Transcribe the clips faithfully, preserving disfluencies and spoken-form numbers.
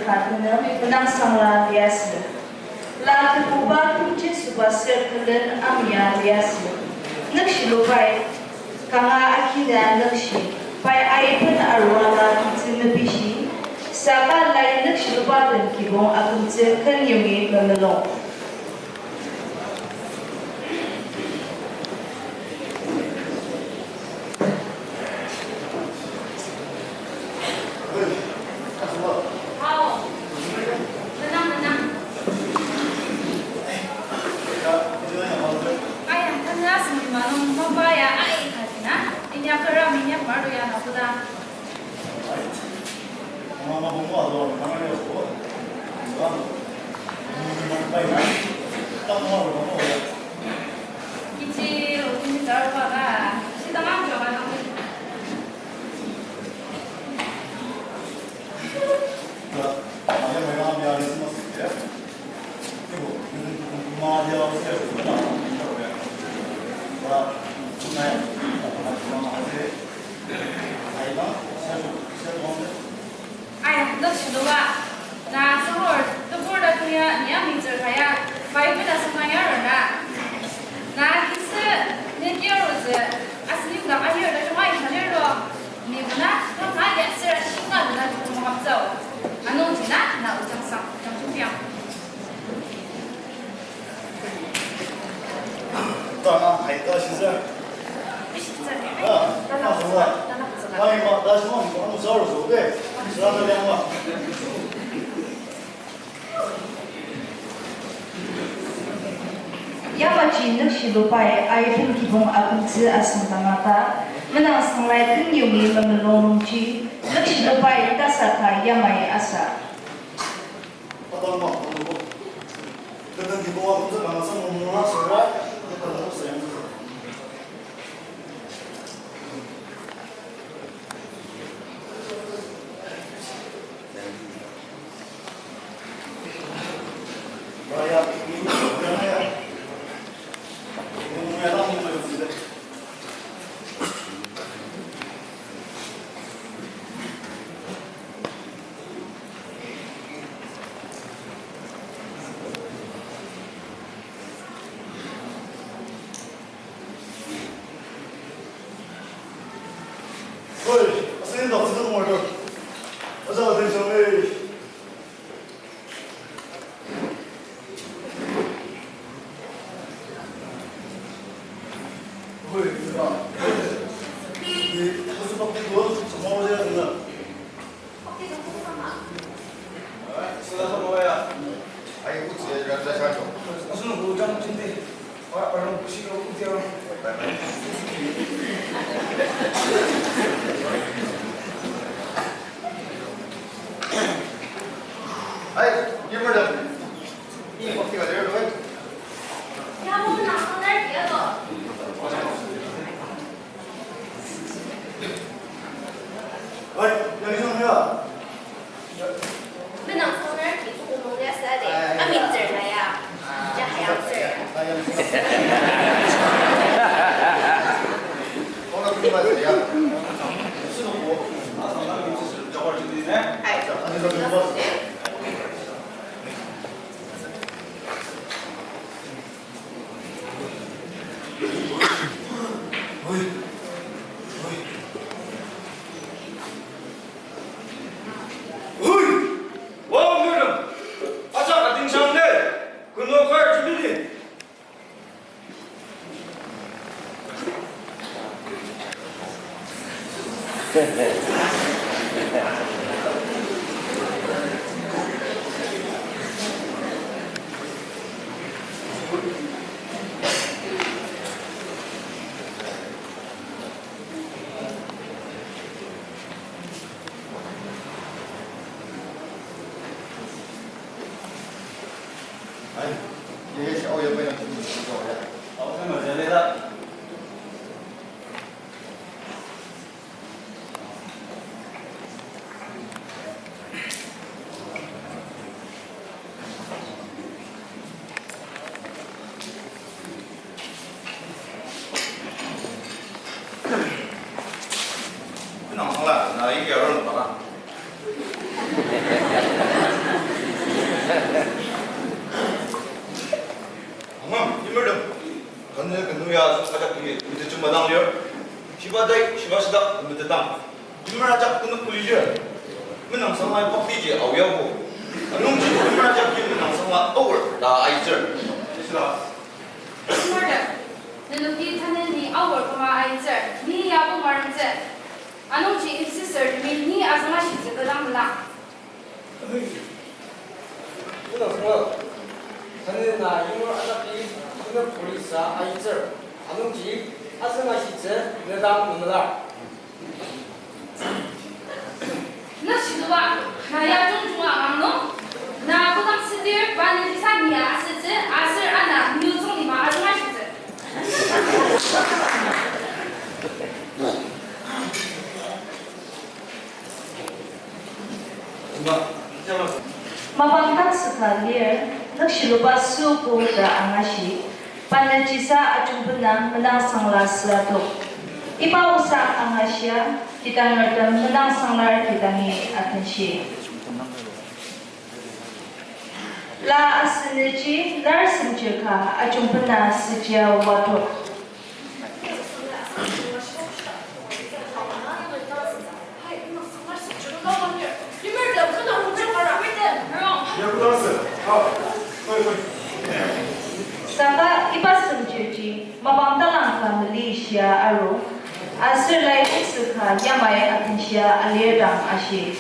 Ka tenüng menang sangla liasü. La Kibuba tongji süba ser külen amia liasü. Nükshilubai kanga akina nükshi, pai aiben arua la kitsü mepishi, saka lai nükshiluba den kibong akümtsü ken yongi memelo. Aya, tanü asem lima nung mapa ya ai kati na, inyakera minyakmar ya na koda. Kichi, otini zarba ka, shidang ang jaga nang. Aya, nükshiluba. Na sangor, tebur ta tuya, ni amitsür kaya, Bible asüngdang yarur na. Na kisü, ni tiarutsü, asenok dang ayur ta jung aisha lirlo. Ni mena, tanga ya sera shinga dena jung mangaptsü. Anungji na, na ojang sang, ojang jung biang. Tana haita shiza. Ah, ah, ah. Ai, ma, da shi ma, ma, ma, zaro zo, de. Zaro liang ma. Yamaji nükshilubai aiben kibong akümtsü asüngdanga ta, menang sanglai ken yongi memelung nungji, nükshilubai tasaka yamai asa. Atama, atama. Teten kibo akümtsü kanga sa mumuna sura, teten kibo sayang sa. Raya, ini, raya. Ini, raya, ini, raya. Oi, asen dak tsütsü mor dak. Aja attention, eh. Oi, ba. Ni, asu bakti ko, semua orang dia kena. Oi, ya, ya, ya. Menang sonar ki tuku nung ya sa de. Amin zerna ya. Ya, ya, zer. Ai. Hui! Wa ongdonung! Ajak ating shang ne! Kuno kar jibidi! Nang sangla, na iki aron baka. Menang sangla bhakti ji aoyabo. Anungji temar jagi menang sangla aor ta aitsür. Mother, nenoki tanü ni aor küma aitsür, ni yabo maremtsü. Anungji imsüsürtemi ni azüngashitsü kü dang mela. Menang sangla, tanü na yimur ajaki, tanü polisa aitsür. Anungji azüngashitsü ne dang memelar. Na shiluba, na ya jungjunga angang nung, na kodang südir, ba ne lisa nia asütsü, aser ana nyu tsung lima azüngashitsü. Mapang tangsüka lir, nükshiluba süogo ta angashi, panü jisa ajungbenang menang sangla süatok. Iba osang angashia, kidangertem menang sanglar kidangi atenshi. La asünüji lar semjir ka ajumbena süjia watok. Saka iba semjirji mapang talangka mali shia aru, aser lai otsü ka yamai atenshia alir dang ashi.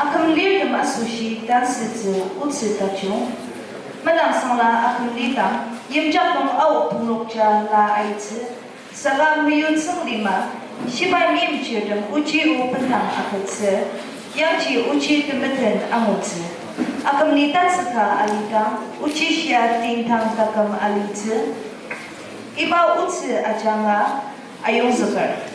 Akümlirtem asoshi tansütsü otsü tajung. Menang sangla akümli dang, yimjak nung ao punglokja la aitsü. Saka meyutsüng lima, shibai meimchirtem ochi o bendang agütsü, yangji ochi temeten angutsü. Akümli tatsüka alidang, ochi shia tintang taküm alitsü. Iba otsü ajanga ayongzüker.